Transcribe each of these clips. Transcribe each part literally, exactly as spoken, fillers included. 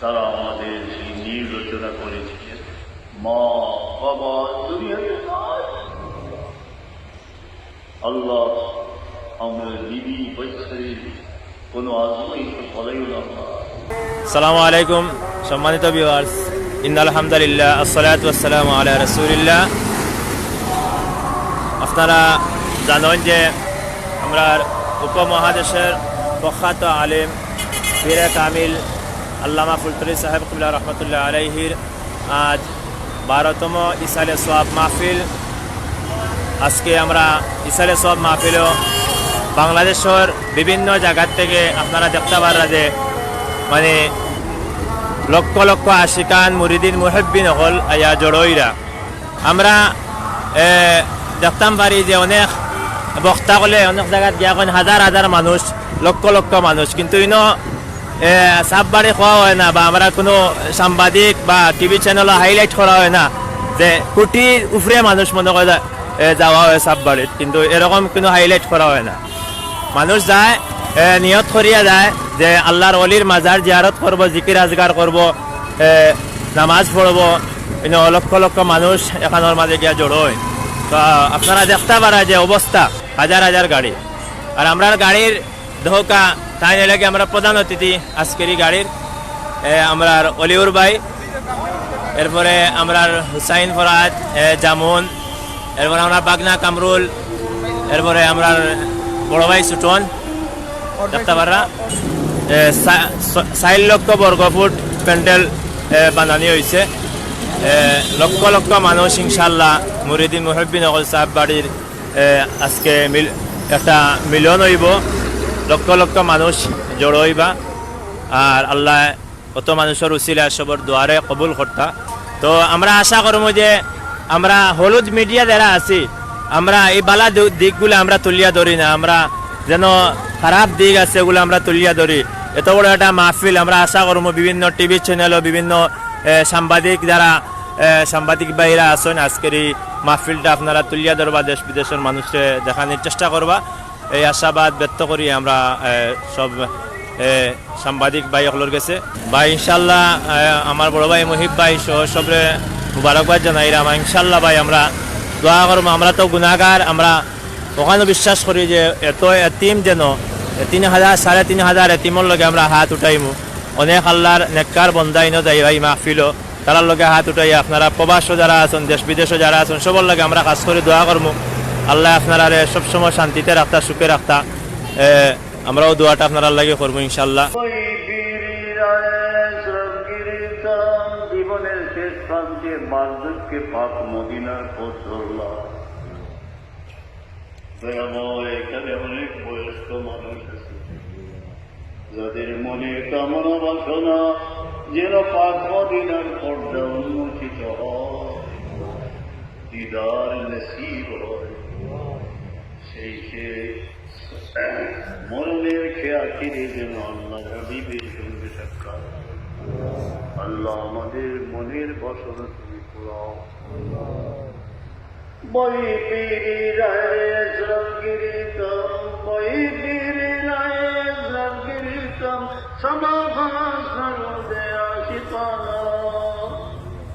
তারা আমাদের সেই নীড় রচনা করেছিলেন। মা, বাবা দুনিয়াতে নাই। আল্লাহ, আমরা নিবি বৈশালী কোনো আজমাইশ বলাইও না আল্লাহ। আসসালামু আলাইকুম, সম্মানিত ভিউয়ার্স, ইন্নাল হামদুলিল্লাহ, আসসালাতু ওয়াসসালামু আলা রাসূলিল্লাহ। আপনারা জানেন যে আমরার উপমহাদেশের প্রখ্যাত আলিম পীরে কামিল আল্লামা ফুলতলি সাহেব কিবলা রহমতুল্লাহ আলাইহির আজ বারোতম ইসালে সওয়াব মাহফিল। আজকে আমরা ইসালে সওয়াব মাহফিলও বাংলাদেশর বিভিন্ন জাগার থেকে আপনারা দেখতা পাররা যে, মানে, লক্ষ লক্ষ আশিকান, মুরিদিন, মুহিব্বিন অকল আইয়া জড়ো অইরা। আমরা, এ, দেখতাম পারি যে অনেক বক্তা অকলে অনেক জাগাত গিয়া কইন হাজার হাজার মানুষ, লক্ষ লক্ষ মানুষ, কিন্তু ইনো, এ, সাববাড়ি কওয়া হয় না বা আমরা কোনো সাংবাদিক বা টিভি চ্যানেলও হাইলাইট করা হয় না যে কোটির উপরে মানুষ মনে করে যা-, এ, যাওয়া হয় সাববাড়িত, কিন্তু এরকম কোনো হাইলাইট করা হয় না। মানুষ যায়, এ, নিয়ত করিয়া যায় যে আল্লাহর অলির মাজার জিয়ারত করব, জিকির আজগার করব, এ, নামাজ পড়ব। ইনো লক্ষ লক্ষ মানুষ এখানোর মাঝে গিয়া জড়ো হয়। তো আপনারা দেখতা পারা যে অবস্থা, হাজার হাজার গাড়ি। আর আমরার গাড়ির ধোকা, তাইন লাগি আমরার প্রধান অতিথি আজকের এই গাড়ির, এ, আমরার অলিউর ভাই, এরপরে আমরার হুসাইন ফরাজ, এ, জামুন, এরপরে আমরার বাগনা কামরুল, এরপরে আমরার বড় ভাই সুটন, দেখতা পাররা, এ, সা-, স-, চাইর লক্ষ বর্গ ফুট প্যান্ডেল, এ, বানানি হইছে। এ, লক্ষ লক্ষ মানুষ ইনশাআল্লাহ মুরিদিন মুহিব্বিন অকল সাববাড়ির, এ, আজকে মিল-, একটা মিলন হইব, লক্ষ লক্ষ মানুষ জড়ো হইবা। আর আল্লাহ অত মানুষর উসিলা সবর দুয়ারে কবুল করতা। তো আমরা আশা করমু যে আমরা হলুদ মিডিয়া যারা আছি, আমরা এই বালা দু-, দিকগুলো আমরা তুলিয়া ধরি না, আমরা যেন খারাপ দিক আছে ওগুলো আমরা তুলিয়া ধরি। এত বড় একটা মাহফিল, আমরা আশা করমু বিভিন্ন টিভি চ্যানেলও বিভিন্ন, এ, সাংবাদিক যারা, এ, সাংবাদিক ভাইরা আছেন আজকের এই মাহফিলটা আপনারা তুলিয়া ধরবা, দেশ বিদেশের মানুষকে দেখানোর চেষ্টা করবা। এই আশাবাদ ব্যক্ত করি আমরা, এ, সব, এ, সাংবাদিক ভাই অকলর গেছে। ভাই, ইনশাআল্লাহ, এ, আমার বড় ভাই মুহিব ভাই সহ সবরে মুবারকবাদ জানাইরাম। ইনশাআল্লাহ ভাই, আমরা দোয়া করমু, আমরা তো গুনাহগার, আমরা অখানো বিশ্বাস করি যে এত এতিম যেন, এ, তিন হাজার, সাড়ে তিন হাজার এতিমর লগে আমরা হাত উঠাইমু। অনেক আল্লাহর নেককার বন্দা ইনো যাইবা ই মাহফিলো, তারার লগে হাত উঠাইয়া আপনারা প্রবাসও যারা আছেন, দেশ বিদেশও যারা আছেন, সবর লগে আমরা খাস করি দোয়া করমু। আল্লাহ আপনারারে সবসময় শান্তিতে রাখতা, সুখে রাখতা। এ, আমরাও দোয়াটা আপনারার লাগি করমু ইনশাআল্লাহ। ওই পীর আশ্রম গিরিতাম, জীবনের শেষ প্রান্তে মার দুঃখে পাক মদিনার পথ ধরলাম। দয়াময়, এখানে অনেক বয়স্ক মানুষ আছে, যাদের মনের কামনা বাসনা যেন পাক মদিনার পর্দা উন্মোচিত হয়, দিদার নসিব হয়। সেই সে মরণের খেয়া ফিরে যেন আল্লাহ হাবিবের সঙ্গে সাক্ষাৎ। আল্লাহ, আমাদের মনের বাসনা তুমি পুরাও। বই পীরি রায় জঙ্গিরিতম, বই পীরি রায় জঙ্গিরিতম, সমাধান সর্বদে আসিতানা।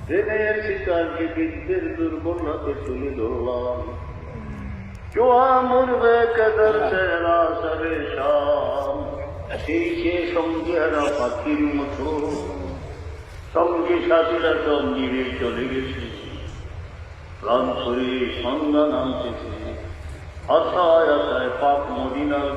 প্রেমের শিকারকে বিদ্যের দুর্বলতা তুলে ধরলাম। জোয়া মুরগে কদর সেরা সরে শাম, সেই সে সঙ্গে হারা পাখির মতো। সঙ্গী সাথীরা সব নিয়ে চলে গেছে। প্রাণ শরীর সন্ধান আনতেছে। আশায় আশায় পাক মদিনার